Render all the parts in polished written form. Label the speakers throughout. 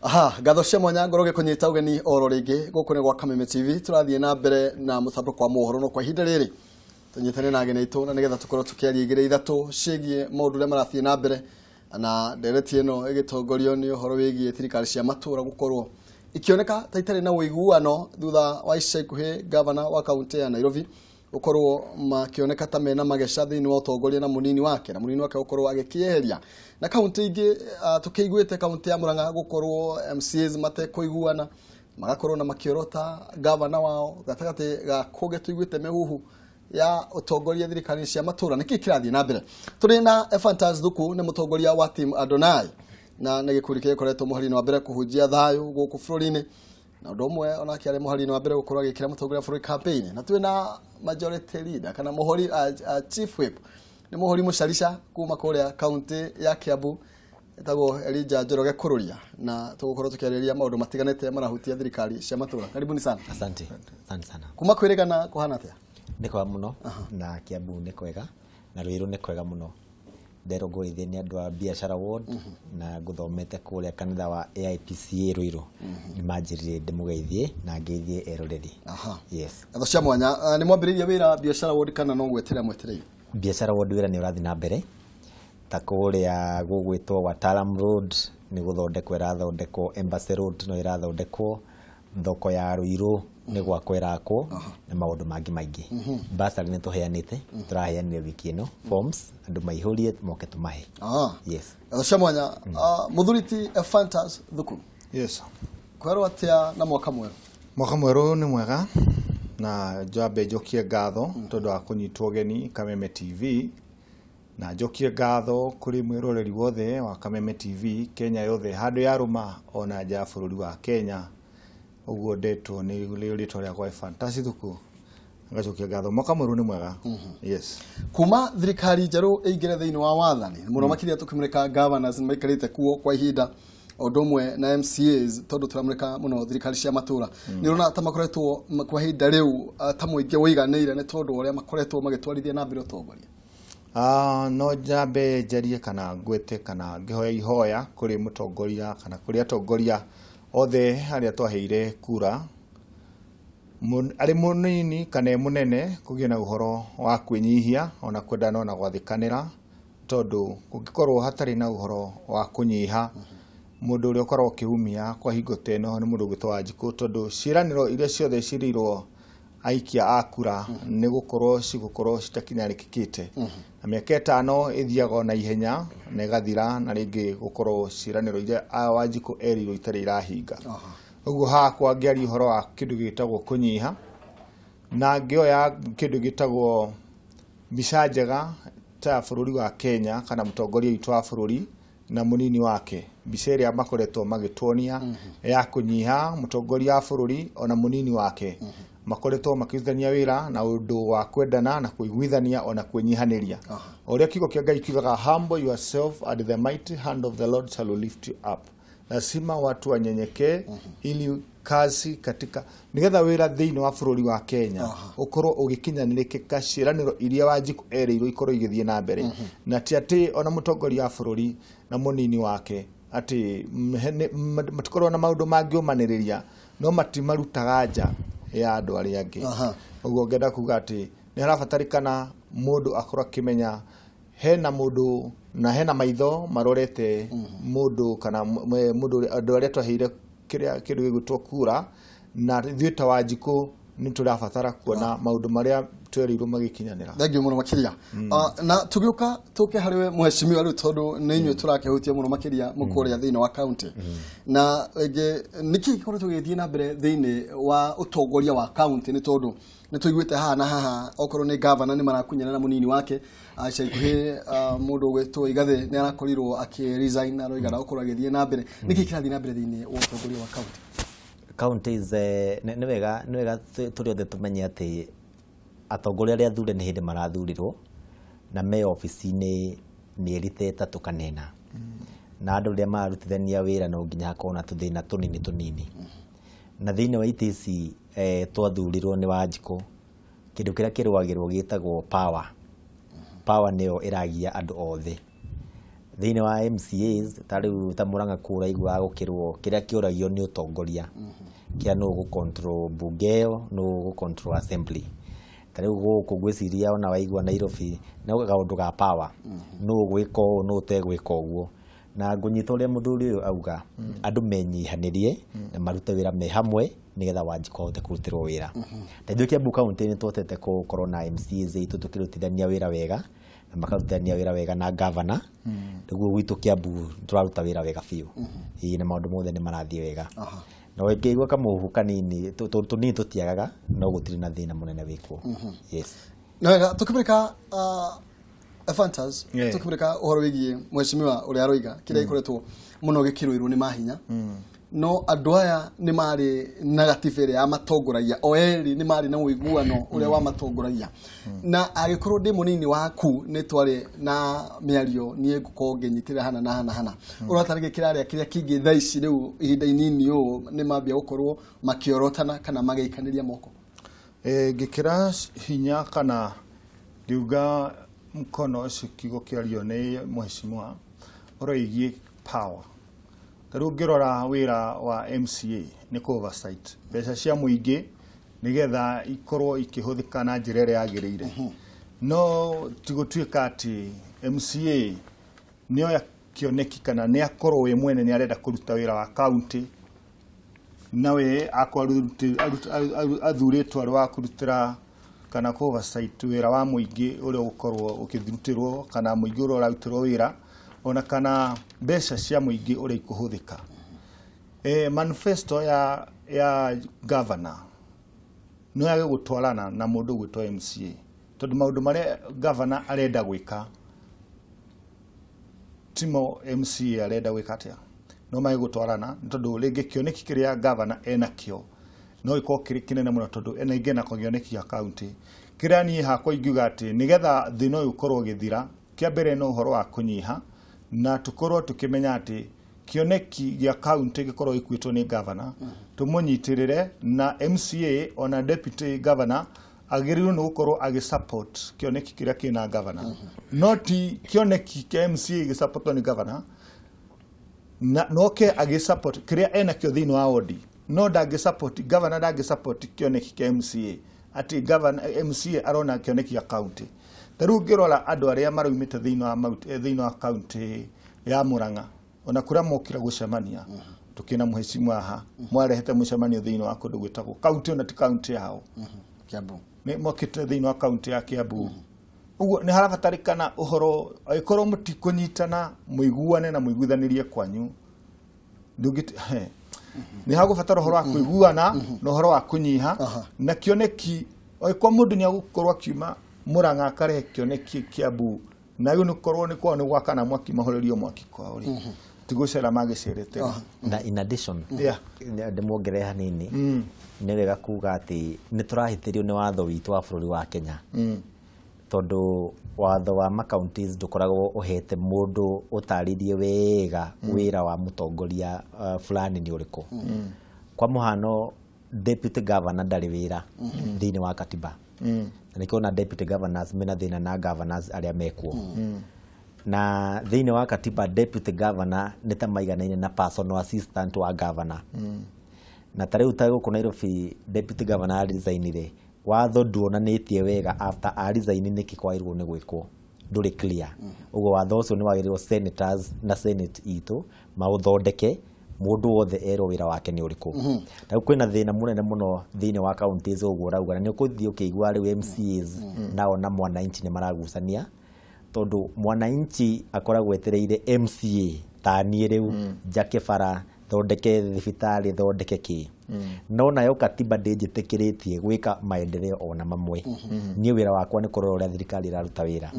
Speaker 1: Aha, ngatho cia mwanya ngoro gĩkũnyita ũgeni oro rĩngĩ gũkũ nĩ gwa Kameme TV. Tũrathiĩ na mbere na mũtambo kwa mohoro, no kwa ihinda rĩrĩ tũnyitane na ageni aitũ na nĩgetha tũkorwo tũkĩaria igĩrĩ ithatũ ciĩgiĩ maũndũ ũrĩa marathiĩ na mbere, na ndereti ĩno ĩgĩtongorio nĩ ũhoro wĩgiĩ thirikari cia matũra gũkorwo ikĩoneka ta itarĩ na ũiguano thutha wa ica ikuhĩ gavana wa kaunti ya Nairobi gũkorwo makĩoneka ta mena mageca thĩinĩ wa ũtongoria na mũnini wake, na mũnini wake gũkorwo agĩkĩeheria. Na kaunti ingĩ, tũkĩiguĩte kaunti ya Murang'a gũkorwo MCAs matekũiguana, magakorwo na makĩorota gavana wao gatagatĩ ga kũngĩ tũiguĩte mĩhuhu ya ũtongoria thirikari cia matũra. Nĩkĩ kĩrathiĩ na mbere? Tũrĩ na Ephantus Thuku, nĩ mũtongoria wa Team Adonai, na nĩ gĩkundi kĩrĩa gĩkoretwo mũhari-inĩ wa mbere kũhunjia thayũ gũkũ bũrũri-inĩ, na ũndũ ũmwe onake arĩ mũhari-inĩ wa mbere gũkorwo agĩkĩra mũtongoria wa bũrũri campaign. Na twĩ na majority leader kana mũhori, chief whip, nĩ mũhori mũcarica kuma kũrĩa kaunti ya Kiambu, etagwo Elijah Njoroge Kururia, na tũgũkorwo tũkĩarĩrĩria maũndũ matiganĩte marahutia thirikari cia matũra. Karibuni sana.
Speaker 2: Asante. Asante sana.
Speaker 1: Kuma kwĩrĩgana kũhana atĩa?
Speaker 2: Nĩ kwega mũno, na Kiambu nĩ kwega, na Ruiru nĩ kwega mũno. Nderwo ngũgeithie nĩ andũ a Biashara Ward, na ngũthomete kũrĩa kanitha wa AIPCA Ruiru. Nĩ manjĩrire ndĩmũgeithie na ngeithie eroreri. Yes.
Speaker 1: Ngatho cia mwanya. Nĩ mwambĩrĩirie wĩra Biashara Ward kana no gweterera mwetereire?
Speaker 2: Biashara Ward wĩra nĩ ũrathiĩ na mbere. Ta kũrĩa gũgwĩtwo Watalam Road nĩ gũthondekwo ĩrathondekwo, Embassy Road no ĩrathondekwo, thoko ya Ruiru nĩ gwakwo ĩrakwo, na maũndũ mangĩ maingĩ. Bursary nĩ tũheanĩte, tũraheanire wiki ĩno forms, andũ maihũrie moke tũmahe. Yes.
Speaker 1: Ngatho cia mwanya. Mũthuri ti Ephantus Thuku.
Speaker 3: Yes.
Speaker 1: Kwerwo atĩa na mwaka mwerũ?
Speaker 3: Mwaka mwerũ nĩ mwega, na njambe njokie ngatho tondũ wa kũnyitwo ũgeni Kameme TV, na njokie ngatho kũrĩ mwĩroreri wothe wa Kameme TV Kenya yothe handũ yarũma ona nja ya bũrũri wa Kenya. Ũguo ndetwo nĩ rĩtwa rĩakwa Ephantus Thuku, ngacokia ngatho. Mwaka mwerũ nĩ mwega. Yes.
Speaker 1: Kuma thirikari njerũ ĩingĩre thĩinĩ wa wathani mũno makĩria tũkĩmũrĩka governors maikarĩte kuo kwa ihinda, ũndũ ũmwe na MCAs, tondũ tũramũrĩka mũno thirikari cia matũra, nĩ ũrona ta makoretwo kwa ihinda rĩu, ta mũingĩ ũiganĩire nĩ tondũ ũrĩa makoretwo magĩtwarithia na mbere ũtongoria?
Speaker 3: No njambe njarie kana ngwete kana ngĩhoya ihoya kũrĩ mũtongoria kana kũrĩ atongoria othe arĩa twaheire kura, arĩ mũnini kana e mũnene, kũgĩe na ũhoro wa kwĩnyihia ona kwendana ona gwathĩkanĩra, tondũ kũngĩkorwo hatarĩ na ũhoro wa kũnyiha, mũndũ ũrĩa ũkoragwo ũkĩumia kwa hingo ta ĩno nĩ mũndũ ũgwĩtwo Wanjikũ, tondũ ciĩranĩro iria ciothe ciĩrĩirwo aikia a kura nĩ gũkorwo cigũkorwo citakinyanĩkĩkĩte, na mĩaka 5 ĩthiaga na ihenya na ĩgathira, na rĩngĩ gũkorwo ciĩranĩro iria Wanjikũ erĩirwo itarĩ irahinga. Ũguo hakwa ngĩaria ũhoro wa kĩndũ gĩtagwo kũnyiha, na ngĩoya kĩndũ gĩtagwo mbica njega ta bũrũri wa Kenya kana mũtongoria witũ wa bũrũri na mũnini wake, mbica ĩrĩa makoretwo magĩtuonia ya kũnyiha, mũtongoria wa bũrũri ona mũnini wake makoretwo makĩrutithania wĩra na ũndũ wa kwendana na kũiguithania ona kwĩnyihanĩria. Ũrĩa kiugo kĩa Ngai kiugaga, humble yourself at the mighty hand of the Lord shall lift you up. Lazima watu wanyenyekee ili kazi katika nigetha wĩra thĩinĩ wa bũrũri wa Kenya ũkorwo ũgĩkinyanĩrĩkĩka, ciĩranĩro iria Wanjikũ erĩirwo ikorwo igĩthiĩ na mbere, na ti atĩ ona mũtongoria wa bũrũri na mũnini wake atĩ matikorwo na maũndũ mangĩũmanĩrĩria, no matimarutaga nja ya andũ arĩa angĩ. Ũguo ngenda kuga atĩ nĩ harabatarĩkana mũndũ akorwo akĩmenya hena mũndũ na hena maitho marorete mũndũ kana mũndũ andũ arĩa twaheire kĩrĩa kĩndũ gĩgwĩtwo kura, na ithuĩ ta Wanjikũ nĩ tũrabatara kuona maũndũ marĩa twerĩirwo magĩkinyanĩra.
Speaker 1: Thank you mũno makĩria. Na tũgĩũka tũke harĩ we mheshimiwa rĩu, tondũ nĩ inyuĩ tũrakĩhutia mũno makĩria mũkũrĩa thĩinĩ wa county, na rĩngĩ nĩkĩ gĩkoretwo gĩgĩthiĩ na mbere thĩinĩ wa ũtongoria wa county? Nĩ tondũ nĩ tũiguĩte haha na haha okorwo nĩ governor nĩ marakunyana na mũnini wake, ica ikuhĩ mũndũ ũgwĩtwo Igathe nĩ arakorirwo akĩ resign na aroiga ndagũkorwo agĩthiĩ na mbere. Nĩkĩ kĩrathiĩ na mbere thĩinĩ wa ũtongoria wa county?
Speaker 2: Counties, nĩ wega tũrĩ othe tũmenye atĩ atongoria arĩa athure nĩ hĩndĩ marathurirwo na me obici-inĩ mĩeri ta 3 kana 4, na andũ rĩrĩa mararutithania wĩra no nginya hakorwo na tũthĩna tũnini tũnini. Na thĩinĩ wa itĩ ici, twathurirwo nĩ Wanjikũ, kĩndũ kĩrĩa kĩrũagĩrwo gĩtagwo power. Power nĩyo ĩragia andũ othe. Thĩinĩ wa MCAs ta rĩu ta Murang'a kũu ũraiguaga gũkĩrwo kĩrĩa kĩũragio nĩ ũtongoria kĩa nũ ũgũ-control bunge ĩyo, nũ ũgũ-control assembly. Ta rĩu gũkũ ngwĩciria ona waigua Nairobi no kaũndũ ga power, nũ ũgwĩka ũũ nũ ũtegwĩka ũguo. Na ngũnyita ũrĩa mũthuri ũyũ auga, andũ menyihanĩrie na marute wĩra me hamwe nĩgetha Wanjikũ ahote kũrutĩrwo wĩra. Ta ithuĩ Kiambu County nĩ tũhotete gũkorwo na MCAs aitũ tũkĩrutithania wĩra wega na makarutithania wĩra wega na governor. Rĩu gwitũ Kiambu tũraruta wĩra wega biũ. Ĩĩ, na maũndũ mothe nĩ marathiĩ wega. Na ũngĩigua kamũhuhu kanini tũnini tũtiagaga, no gũtirĩ na thĩna mũnene wĩkuo. Yes.
Speaker 1: Na wega tukimurika Ephantus, tukimurika ũhoro wĩgiĩ mheshimiwa ũrĩa aroiga kĩrĩa gĩkoretwo mũno gĩkĩrũĩrwo nĩ mahinya. No andũ aya nĩ marĩ na gatiba ĩrĩa yamatongoragia, o erĩ nĩ marĩ na ũiguano ũrĩa wamatongoragia. Na angĩkorwo ndĩ mũnini waku nĩ twarĩ na mĩario niĩ ngũkorwo ngĩnyitĩrĩra hana na hana hana. Ũratarĩria kĩrarĩa kĩrĩa kĩngĩ thaa ici rĩu ihinda inini ũũ nĩ mambia gũkorwo makĩorotana kana magĩikanĩria moko.
Speaker 3: Ngĩkĩra hinya kana ngiuga mkono ũcio kiugo kĩario nĩ mheshimiwa ũroigie power. Ta rĩu ũngĩrora wĩra wa MCA nĩ kũ oversight mbeca cia mũingĩ nĩgetha ikorwo ikĩhũthĩka na njĩra ĩrĩa yagĩrĩire. No ti gũtuĩka atĩ MCA nĩoya kĩoneki kana nĩ akorwo we mwene nĩ arenda kũruta wĩra wa county, nawe akorwo athurĩtwo arĩ wa kũrutĩra kana kũ oversight wĩra wa mũingĩ ũrĩa ũgũkorwo ũkĩrutĩrwo kana mũingĩ ũrĩa ũrarutĩrwo wĩra ona kana mbeca cia mũingĩ ũrĩa ikũhũthĩka. Manifesto ya governor no yage gũtwarana na mũndũ ũgwĩtwo MCA tondũ maũndũ marĩa governor arenda gwĩka timo MCA arenda gwĩka atĩa, no mage gũtwarana nĩ tondũ rĩngĩ kĩoneki kĩrĩa governor enakĩo no gĩkorwo kĩrĩ kĩnene mũno tondũ ena ingĩ na kĩoneki gĩa county. Kĩrĩa niĩ hakwa ingiuga atĩ nĩgetha thĩna ũyũ ũkorwo ũgĩthira, kĩa mbere no ũhoro wa kũnyiha na tũkorwo tũkĩmenya atĩ kĩoneki gĩa county gĩkorwo gĩkuĩtwo nĩ governor, tũmũnyitĩrĩre na MCA ona deputy governor agĩrĩirwo nĩ gũkorwo agĩ support kĩoneki kĩrĩa kĩna governor. No ti kĩoneki kĩa MCA gĩsupportwo nĩ governor na noke agĩ support kĩrĩa enakĩo thĩinĩ wa wodi, no ndangĩ support governor, ndangĩ support kĩoneki kĩa MCA atĩ governor MCA arona kĩoneki gĩa county. Ta rĩu ũngĩrora andũ arĩa maraumĩte thĩinĩ wa county ya Murang'a ona kũrĩa mokire gũcemania tũkĩna mheshimiwa haha mwarehete mũcemanio thĩinĩ wa kũndũ gwĩtagwo county ona ti county yao.
Speaker 1: Kiambu.
Speaker 3: Nĩ mokĩte thĩinĩ wa county ya Kiambu. Ũguo nĩ harabatarĩkana ũhoro angĩkorwo mũtikũnyitana mũiguane na mũiguithanĩrie kwanyu nĩ hagũbatara ũhoro wa kũiguana na ũhoro wa kũnyiha na kĩoneki. Angĩkorwo mũndũ nĩ agũkorwo akiuma Murang'a akarehe kĩoneki Kiambu na rĩu nĩ korwo nĩ kwao nĩ gwakana mwaki mahorerio mwaki kwao rĩ, ti gũcera magĩcerete.
Speaker 2: Na in addition ndĩmuongerere hanini, nĩ wega kuga atĩ nĩ tũrahĩtĩrio nĩ watho witũ wa bũrũri wa Kenya tondũ watho wa ma counties ndũkoragwo ũhete mũndũ ũtarĩrie wega wĩra wa mũtongoria fulani nĩ ũrĩkũ. Kwa mũhano deputy governor ndarĩ wĩra thĩinĩ wa katiba. Na nĩkĩo ona deputy governors mena thĩna na governors arĩa mekuo. Na thĩinĩ wa katiba deputy governor nĩ ta maiganaine na personal assistant wa governor. Na ta rĩu ta gũkũ Nairobi deputy governor aresignire, watho nduonanĩtie wega after aresign nĩkĩ kwagĩrĩirwo nĩ gwĩkwo, ndũrĩ clear. Ũguo watho ũcio nĩ wagĩrĩirwo senators na senate itũ maũthondeke mũndũ wothe erwo wĩra wake nĩ ũrĩkũ. Ta rĩu kwĩna thĩna mũnene mũno thĩinĩ wa counties ũguo ũrauga, na nĩ ũkũthiĩ ũkĩigua rĩu MCAs nao na mwananchi nĩ maragucania tondũ mwananchi akoragwo etereire MCA ta niĩ rĩu njake bara, thondeke thibitarĩ, thondeke kĩ. No nayo katiba ndĩnjĩtĩkĩrĩtie gwĩka maendeleo ona mamwe. Niĩ wĩra wakwa nĩ kũrora ũrĩa thirikari ĩraruta wĩra.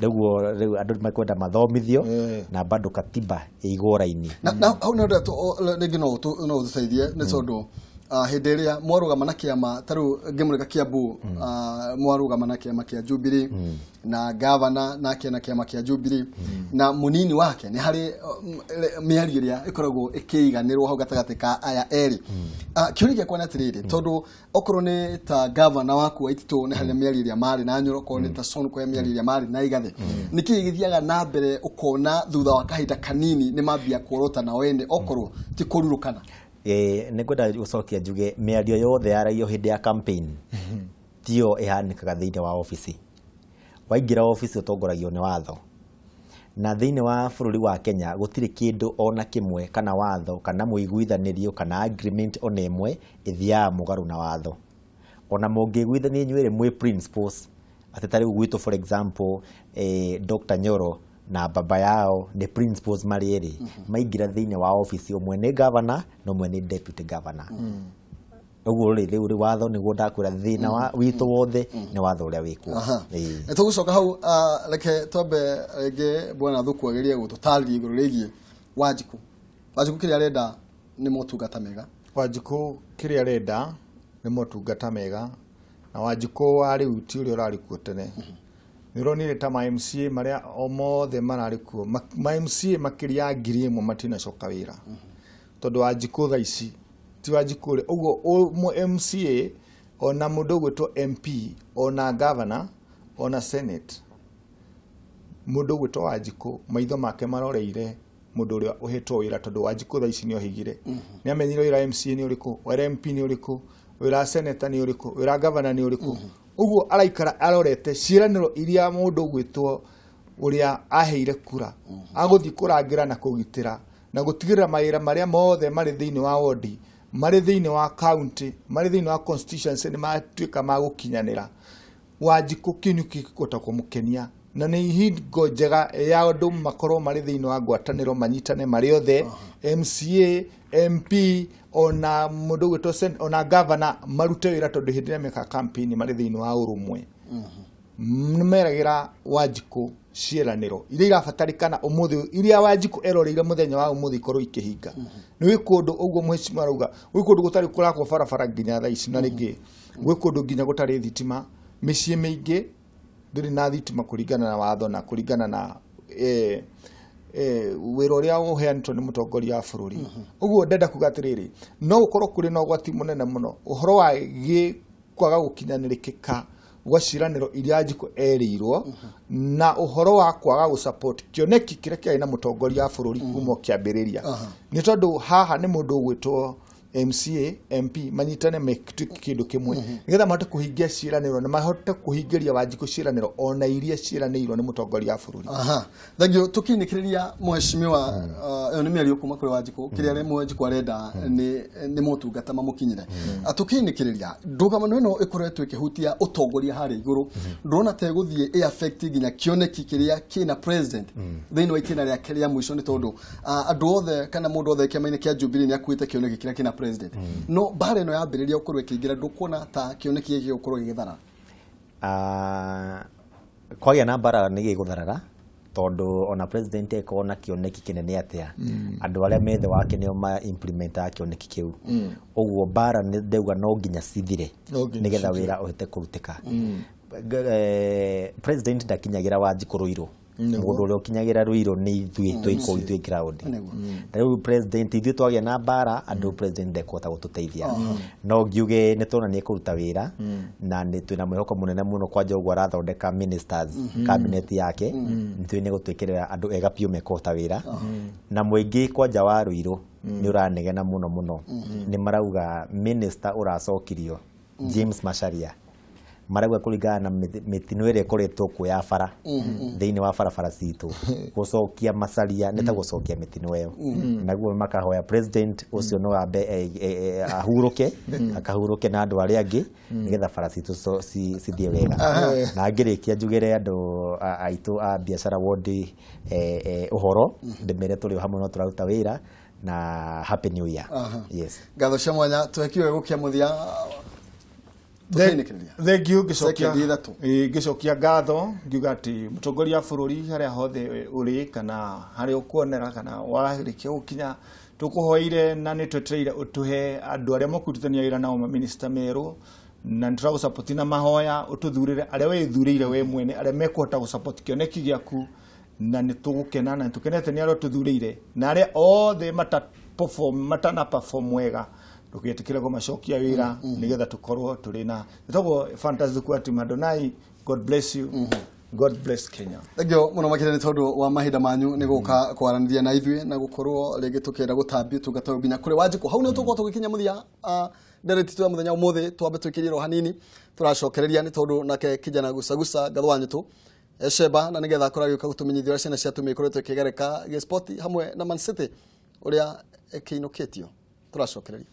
Speaker 2: Rĩu rĩu andũ mekwenda mathomithio na bado katiba ĩ igũra-inĩ.
Speaker 1: Na hau nĩ ndĩrenda rĩngĩ no ũtũteithie nĩ tondũ Hĩndĩ ĩrĩa mwarũgama na kĩama ta rĩu ngĩmũrĩka Kiambu, mwarũgama na kĩama kĩa Jubilee na gavana nake na kĩama kĩa Jubilee na mũnini wake, nĩ harĩ mĩario ĩrĩa ĩkoragwo ĩkĩiganĩrwo hau gatagatĩ ka aya erĩ. Kĩũria gĩakwa nĩ atĩrĩrĩ, tondũ okorwo nĩ ta gavana waku wa Ititũ nĩ harĩ mĩario ĩrĩa marĩ na Nyoro, okorwo nĩ ta Sonko ya mĩario ĩrĩa marĩ na Igathe, nĩkĩĩ gĩthiaga na mbere ũkona thutha wa kahinda kanini nĩ mambia kuorota nao ene okorwo ti kũrurũkana?
Speaker 2: Nĩ ngwenda gũcokia njuge mĩario yothe yaragio hĩndĩ ya campaign tiyo ĩhanĩkaga thĩinĩ wa obici. Waingĩra obici ũtongoragio nĩ watho, na thĩinĩ wa bũrũri wa Kenya gũtirĩ kĩndũ ona kĩmwe kana watho kana mũiguithanĩrio kana agreement ona ĩmwe ĩthiaga mũgarũ na watho. Ona mũngĩiguithania inyuĩ mwĩ principles atĩ ta rĩu gwitũ, for example, Dr. Nyoro na baba yao nĩ principles marĩ erĩ, maingĩra thĩinĩ wa obici ũmwe nĩ governor na ũmwe nĩ deputy governor. Ũguo rĩ, rĩu rĩ watho nĩguo ndakwĩra thĩna wa witũ wothe nĩ watho ũrĩa wĩkuo.
Speaker 1: Nĩ tũgũcoka hau. Reke twambe rĩngĩ bwana Thuku agerie gũtũtarĩria igũrũ rĩgiĩ Wanjikũ. Wanjikũ kĩrĩa arenda nĩ motungata mega.
Speaker 3: Wanjikũ kĩrĩa arenda nĩ motungata mega, na Wanjikũ wa rĩu ti ũrĩa ũrarĩ kuo tene. Nĩ ũronire ta ma MCA marĩa o mothe mararĩ kuo, ma MCA makĩria ya 1,000 matinacoka wĩra, tondũ Wanjikũ thaa ici ti Wanjikũ ũrĩa ũguo. MCA ona mũndũ ũgwĩtwo MP ona governor ona senate, mũndũ ũgwĩtwo Wanjikũ maitho make maroreire mũndũ ũrĩa ũhetwo wĩra, tondũ Wanjikũ thaa ici nĩ ohĩgire, nĩ amenyire wĩra MCA nĩ ũrĩkũ, wĩra MP nĩ ũrĩkũ, wĩra senator nĩ ũrĩkũ, wĩra governor nĩ ũrĩkũ. Ũguo araikara arorete ciĩranĩro iria mũndũ ũgwĩtwo ũrĩa aheire kura agũthiĩ kũrangĩra na kũgitĩra na gũtigĩrĩra mawĩra marĩa mothe marĩ thĩinĩ wa wodi, marĩ thĩinĩ wa county, marĩ thĩinĩ wa constituency nĩ matuĩka ma gũkinyanĩra. Wanjikũ kĩu nĩkĩo gĩkũhota kũmũkenia, na nĩ hingo njega ya andũ makorwo marĩ thĩinĩ wa ngwatanĩro, manyitane marĩ othe, MCA, MP, ona mũndũ ũgwĩtwo ona governor, marute wĩra, tondũ hĩndĩ ĩrĩa meka campaign marĩ thĩinĩ wa ũrũmwe nĩ meragĩra Wanjikũ ciĩranĩro iria irabatarĩkana ũmũthĩ, iria Wanjikũ eroreire mũthenya wa ũmũthĩ ikorwo ikĩhinga. Nĩ gwĩ kũndũ ũguo mheshimiwa arauga, gwĩ kũndũ gũtarĩ kũrakwo barabara nginya thaa ici, na rĩngĩ gwĩ kũndũ nginya gũtarĩ thitima. Mĩciĩ mĩingĩ ndĩrĩ na thitima kũringana na watho na kũringana na wĩra ũrĩa ũheanĩtwo nĩ mũtongoria wa bũrũri. Ũguo ndenda kuga atĩrĩrĩ, no gũkorwo kũrĩ na ũgwati mũnene mũno ũhoro wa gĩ kwaga gũkinyanĩrĩkĩka gwa ciĩranĩro iria Wanjikũ erĩirwo, na ũhoro wa kwaga gũ support kĩoneki kĩrĩa kĩarĩ na mũtongoria wa bũrũri kuma o kĩambĩrĩria, nĩ tondũ haha nĩ mũndũ ũgwĩtwo MCA, MP manyitane mekĩtuĩke kĩndũ kĩmwe nĩgetha mahote kũhingia ciĩranĩro na mahote kũhingĩria Wanjikũ ciĩranĩro ona iria ciĩranĩirwo nĩ mũtongoria wa bũrũri.
Speaker 1: Aha, thengio. Tukinĩkĩrĩria mheshimiwa, ĩyo nĩ mĩario kuma kũrĩ Wanjikũ. Kĩrĩa Wanjikũ arenda nĩ motungata mamũkinyĩre. Tukinĩkĩrĩria ndũgamano ĩno ĩkoretwo ĩkĩhutia ũtongoria harĩa igũrũ, ndũrona ta ĩgũthiĩ ĩ affect nginya kĩoneki kĩrĩa kĩna president thĩinĩ wa itĩna rĩake rĩa mũico? Nĩ tondũ andũ othe kana mũndũ othe kĩama-inĩ kĩa Jubilee nĩ akuĩte kĩoneki kĩrĩa kĩna president, no mbara ĩno yambĩrĩria gũkorwo ĩkĩingĩra, ndũkuona ta kĩoneki gĩkĩ gĩgũkorwo gĩgĩthara?
Speaker 2: Kwagĩa na mbara nĩ gĩgũtharara, tondũ ona president ekorwo na kĩoneki kĩnene atĩa, andũ arĩa me thĩ wake nĩo ma implementaga kĩoneki kĩu. Ũguo mbara nĩ ndauga no nginya cithire
Speaker 3: No nginya
Speaker 2: nĩgetha
Speaker 3: cithire.
Speaker 2: wĩra ũhote kũrutĩka. President ndakinyagĩra Wanjikũ Rũirũ. Mũndũ ũrĩa ũkinyagĩra Rũirũ nĩ ithuĩ twĩ kũu, ithuĩ ground. Na rĩu president, ithuĩ twagĩa na mbara andũ, president ndekũhota gũtũteithia. No ngiuge nĩ tuona nĩ ekũruta wĩra, na nĩ twĩna mwĩhoko mũnene mũno kwanja ũguo arathondeka ministers cabinet yake, nĩ tũĩ nĩ gũtwĩkĩrĩra andũ ega biũ mekũhota wĩra. Na mũingĩ kwanja wa Rũirũ nĩ ũranegena mũno mũno, nĩ marauga minister ũracokirio James Macharia, marauga kũringana na mĩtino ĩrĩa ĩkoretwo kuo ya bara, thĩinĩ wa barabara citũ, gũcokia Macharia nĩ ta gũcokia mĩtino ĩyo. Naguo makahoya president ũcio no ambe ahurũke, akahurũke na andũ arĩa angĩ nĩgetha bara citũ cithiĩ wega. Na ngĩrĩkia njugĩre andũ aitũ a biacara wodi ũhoro, ndĩmere tũrĩ o hamwe, no tũraruta wĩra, na happy new year. Yes.
Speaker 1: Ngatho cia mwanya. Twekiwe gũkia mũthia tũkinĩkĩrĩria.
Speaker 3: Thank you. Ngĩcokia
Speaker 1: Sekondi ithatũ.
Speaker 3: Ĩĩ, ngĩcokia ngatho ngiuga atĩ mũtongoria wa bũrũri harĩa hothe ũrĩ kana harĩa ũkuonera kana warĩkia gũkinya Tũkũhoeire na nĩ twetereire ũtũhe andũ arĩa mũkũrutithania wĩra nao maminista merũ, na nĩ tũragũsupport na mahoya ũtũthurĩre arĩa wĩthurĩire we mwene, arĩa mekũhota gũsupport kĩoneki gĩaku, na nĩ tũgũkena na nĩ tũkenete nĩ arĩa ũtũthurĩire, na arĩa othe mata perform matana perform wega ndũgetĩkĩre kũmacokia wĩra, nĩgetha tũkorwo tũrĩ na ĩtagwo Fantasy kwa team Adonai. God bless you. God bless Kenya.
Speaker 1: Thengio muno makĩria nĩ tondũ wa mahinda manyu nĩ gũka kwaranĩria na ithuĩ na gũkorwo rĩngĩ tũkĩenda gũtambia ũtungata ũyũ nginya kũrĩ Wanjikũ. Hau nĩ tũgũkorwo tũgĩkinya mũthia ndereti ya mũthenya ũmũthĩ. Twambe twĩkĩrie ro hanini, tũracokereria nĩ tondũ nake kijana gucaguca ngatho wanyitũ Esheba, na nĩgetha akorwo agĩũka gũtũmenyithia ũrĩa ciana cia atumia ikoretwo ikĩgereka gĩspoti hamwe na Man City ũrĩa ĩkĩinũkĩtio. Tũracokereria.